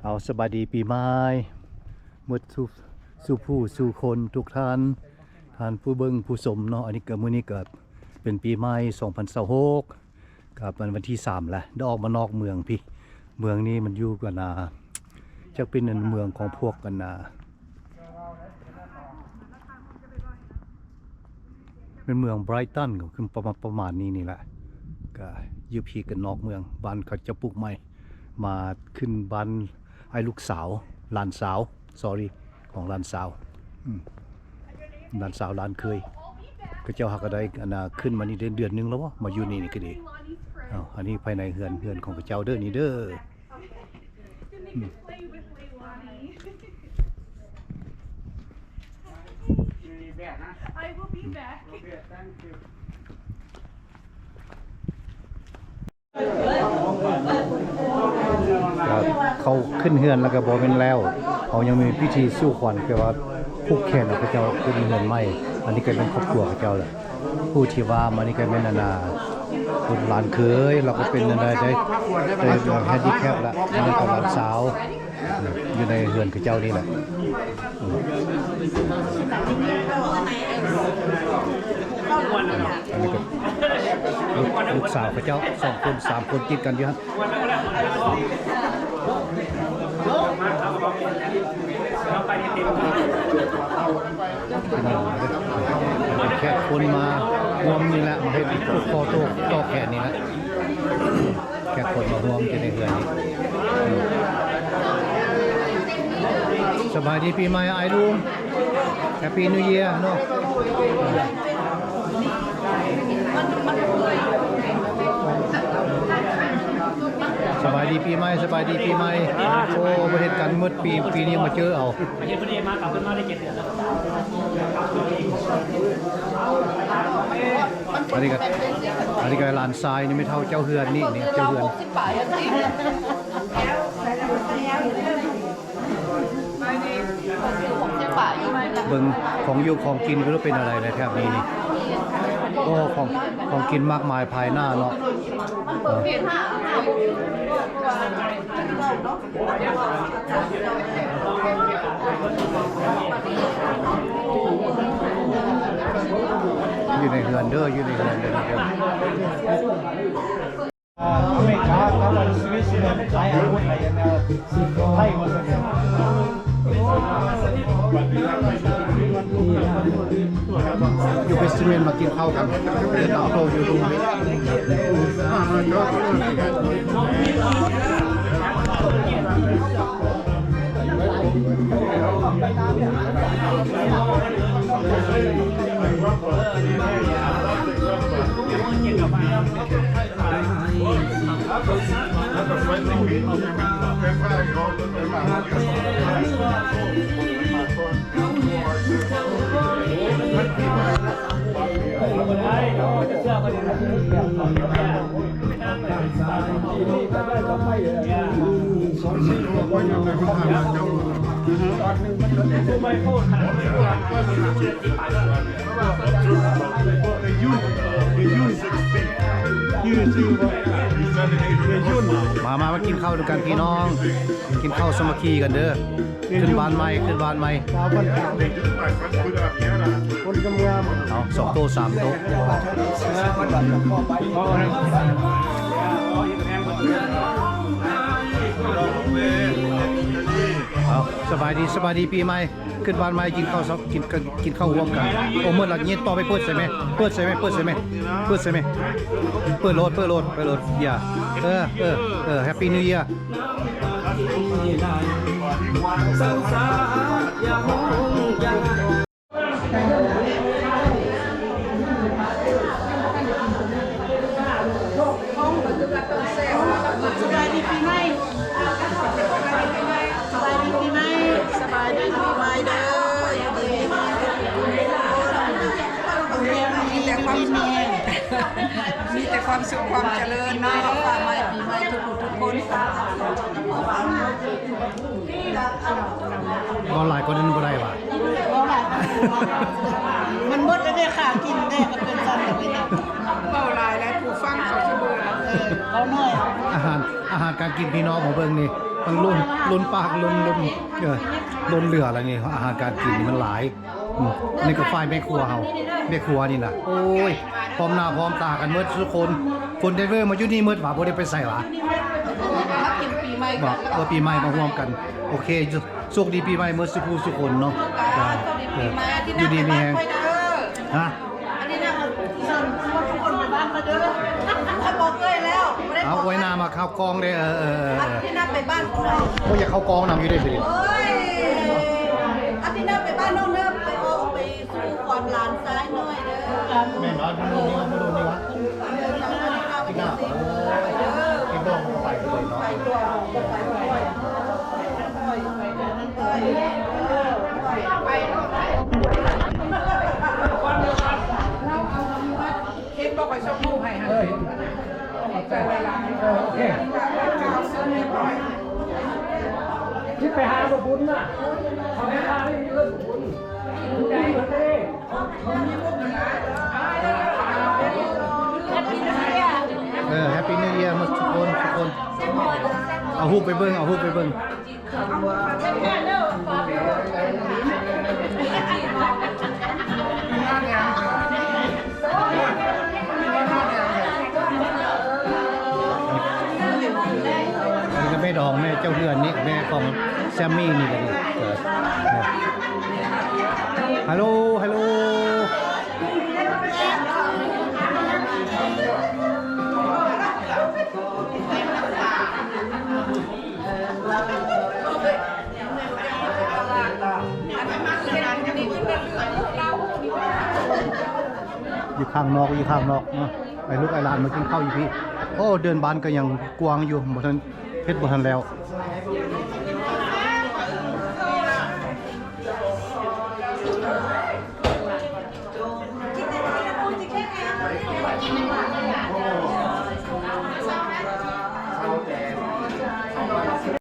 ເອົາ ສະບາຍດີປີໃໝ່ໝົດສູ່ ສູ່ຜູ້ສູ່ຄົນທຸກທ່ານ ທ່ານຜູ້ເບິ່ງຜູ້ຊົມເນາະ. ອັນນີ້ກໍ ມື້ນີ້ກໍເປັນປີໃໝ່ສອງພັນຊາວຫົກ ກໍເປັນວັນທີສາມແລ້ວ ໄດ້ອອກມານອກເມືອງພີ້. ເມືອງນີ້ມັນຢູ່ກັນນາ ຈັກເປັນອັນເມືອງຂອງພວກກັນນາ ແມ່ນເມືອງໄບຣຕັນ ກໍຄືປະມານ ປະມານນີ້ນີ້ແຫຼະ. ກະຢູ່ພີ້ກັນນອກເມືອງ ບ້ານເຂົາເຈົ້າປຸກໃໝ່ ມາຂຶ້ນບ້ານອ້າຍລູກສາວ ຫຼານສາວ sorry ຂອງຫຼານສາວ ອືມ ຫຼານສາວ ຫຼານເຂີຍ. ເຂົາເຈົ້າຫາກະໄດ້ ອັນນາ ຂຶ້ນມານີ້ໄດ້ເດືອນໜຶ່ງແລ້ວບໍ ມາຢູ່ນີ້ນີ້ກໍດີ. ເອົາ ອັນນີ້ພາຍໃນເຮືອນ ເຮືອນຂອງເຂົາເຈົ້າເດີ ນີ້ເດີ. Didn't make a play with Leilani. I will be back. ເຂົາຂຶ້ນເຮືອນແລ້ວກໍບໍ່ແມ່ນແລ້ວ ເຂົາຍັງມີພິທີສູ່ຂວັນ ແປວ່າຜູກແຂນເອົາເຂົາເຈົ້າຂຶ້ນເຮືອນໃໝ່. ອັນນີ້ກໍແມ່ນຄອບຄົວເຂົາເຈົ້າແຫຼະ. ຜູ້ທີ່ວ່າມານີ້ກໍແມ່ນອັນນາ ບຸດຫຼານເຂີຍ ລາວກໍເປັນອັນໃດໄດ້ ເປັນແຮນດີແຄັບລະ. ອັນນີ້ກໍຫຼານສາວ ຢູ່ໃນເຮືອນເຂົາເຈົ້ານີ້ແຫຼະ. ອັນນີ້ກໍລູກ ລູກສາວເຂົາເຈົ້າ ສອງຄົນ ສາມຄົນຕິດກັນຢູ່ຫັ້ນ. ແຂກຄົນມາຮ່ວມນີ້ແຫຼະ ມາເຮັດຜູກຄໍໂຕຕໍ່ແຂນນີ້ແຫຼະ. ແຂກຄົນມາຮ່ວມຢູ່ໃນເຮືອນນີ້. ສະບາຍດີປີໃໝ່ອ້າຍລຸງ Happy New Year ເນາະ. ສະບາຍດີປີໃໝ່ ສະບາຍດີປີໃໝ່. ໂອ້ ບໍ່ເຫັນກັນໝົດປີ ປີນີ້ມາເຈີເອົາ. ອັນນີ້ກໍ ອັນນີ້ກໍຫຼານຊາຍນີ້ ແມ່ເຖົ້າເຈົ້າເຮືອນນີ້ ນີ້ເຈົ້າເຮືອນ. ເບິ່ງຂອງຢູ່ຂອງກິນກໍເປັນອະໄລໃນແຖບນີ້ນີ້. ໂອ້ ຂອງ ຂອງກິນມາກມາຍພາຍໜ້າເນາະ. ຢູ່ໃນເຮືອນເດີ ຢູ່ໃນເຮືອນເດີ. ຢູ່ເບສເມັນມາກິນເຂົ້າກັນ ເດີນຕາມໂຕຢູ່ລຸ່ມ. ມາ ມາ ມາກິນເຂົ້ານຳກັນພີ່ນ້ອງ ກິນເຂົ້າສາມັກຄີກັນເດີ. ຂຶ້ນບ້ານໃໝ່ ຂຶ້ນບ້ານໃໝ່. ເອົາ ສອງໂຕ ສາມໂຕ. ເອົາ ສະບາຍດີ ສະບາຍດີປີໃໝ່. ຂຶ້ນບ້ານໃໝ່ ກິນເຂົ້າ ກິນ ກິນເຂົ້າຮ່ວມກັນ. ໂອ້ ໝົດລະ ຍິດຕໍ່ໄປເປີດໃສ່ແມ່ ເປີດໃສ່ແມ່ ເປີດໃສ່ແມ່ ເປີດໃສ່ແມ່ ເປີດໂລດ ເປີດໂລດ ເປີດໂລດ. ຢ່າ ເອີ ເອີ ເອີ Happy New Year. ສະບາຍດີປີໃໝ່ ສະບາຍດີປີໃໝ່ ສະບາຍດີປີໃໝ່ເດີ. ມີແຕ່ຄວາມ ມີແຕ່ຄວາມສຸກຄວາມຈະເລີນເນາະ ຟ້າໃໝ່ປີໃໝ່ທຸກໆຄົນ. ເວົ້າຫຼາຍກວ່ານັ້ນບໍ່ໄດ້ຫວາ? ເວົ້າຫຼາຍ ມັນໝົດແລ້ວເດ້ ຄ່າກິນເດ້ ກໍເປັນຊັ້ນແຫຼະ. ເວົ້າຫຼາຍແລ້ວຜູ້ຟັງເຂົາຊິເບື່ອ. ເອີ ເວົ້າໜ້ອຍ. ອາຫານ ອາຫານການກິນພີ່ນ້ອງມາເບິ່ງນີ້ ມັນລົ້ນ ລົ້ນປາກ ລົ້ນ ລົ້ນ ເອີ ລົ້ນເຫຼືອແລ້ວນີ້ ອາຫານການກິນນີ້ມັນຫຼາຍ. ອືມ ນີ້ກໍຝ່າຍແມ່ຄົວເຮົາ ແມ່ຄົວນີ້ນະ ໂອ້ຍ ພ້ອມໜ້າພ້ອມຕາກັນໝົດທຸກຄົນ. ຄົນໄດເວີມາຢູ່ນີ້ໝົດຫວາ ບໍ່ໄດ້ໄປໃສຫວາ? ມາກິນປີໃໝ່ ບໍ່ ເອີ ປີໃໝ່ມາຮ່ວມກັນ. ໂອເຄ ໂຊກດີປີໃໝ່ໝົດສູ່ຜູ້ສູ່ຄົນເນາະ. ເອີ ໂຊກດີປີໃໝ່ ຢູ່ດີມີແຮງ ຮະ. ອັນນີ້ນະ ເຊີນທຸກຄົນໄປບ້ານເຂົາເດີ ຂ້ອຍບອກເອື້ອຍແລ້ວ ບໍ່ໄດ້ບອກ ເອົາ ອວຍໜ້າມາເຂົ້າກ້ອງເດ້. ເອີ ເອີ ເອີ ອາທິດໜ້າໄປບ້ານເຂົາເດີ. ໂອ້ຍ ຢາກເຂົ້າກ້ອງນຳຢູ່ເດ້ ໂອ້ຍ ອາທິດໜ້າໄປບ້ານນ້ອງເດີ ໄປເອົາ ໄປສູ່ຂວັນຫຼານຊາຍນ້ອຍເດີ. ແມ່ນບໍ່? ມາໂດນນີ້ ມາໂດນນີ້ວະ ອາທິດໜ້າ ໂອ້ຍ ໄປເດີ ໄປເດີ ໄປເດີ ໄປເດີ. ເຫັນບໍ່ ຂ້ອຍສົ່ງຮູບໃຫ້ຫັ້ນ ເອີ ເຫັນ ຂອບໃຈຫຼາຍໆ ເອີ ໂອເຄ ທີ່ໄປຫາບໍ່ບຸນນະ ເຂົາໄປຫາຢູ່ເຮືອນບໍ່ບຸນ ເອີ Happy New Year ໝົດທຸກຄົນ ທຸກຄົນ. ເອົາຮູບໄປເບິ່ງ ເອົາຮູບໄປເບິ່ງ. ນີ້ກໍແມ່ດອງ ແມ່ເຈົ້າເຮືອນນີ້ ແມ່ຂອງແຊມມີ່ນີ້ກໍດີ. ເອີ ຮາໂລ ຮາໂລ. ຢູ່ຂ້າງນອກ ຢູ່ຂ້າງນອກເນາະ ໄອ້ລູກໄອ້ຫຼານມາກິນເຂົ້າຢູ່ພີ້. ໂອ້ ເດີ່ນບ້ານກໍຍັງກວ້າງຢູ່ ບໍ່ທັນ ເຮັດບໍ່ທັນແລ້ວ. ເ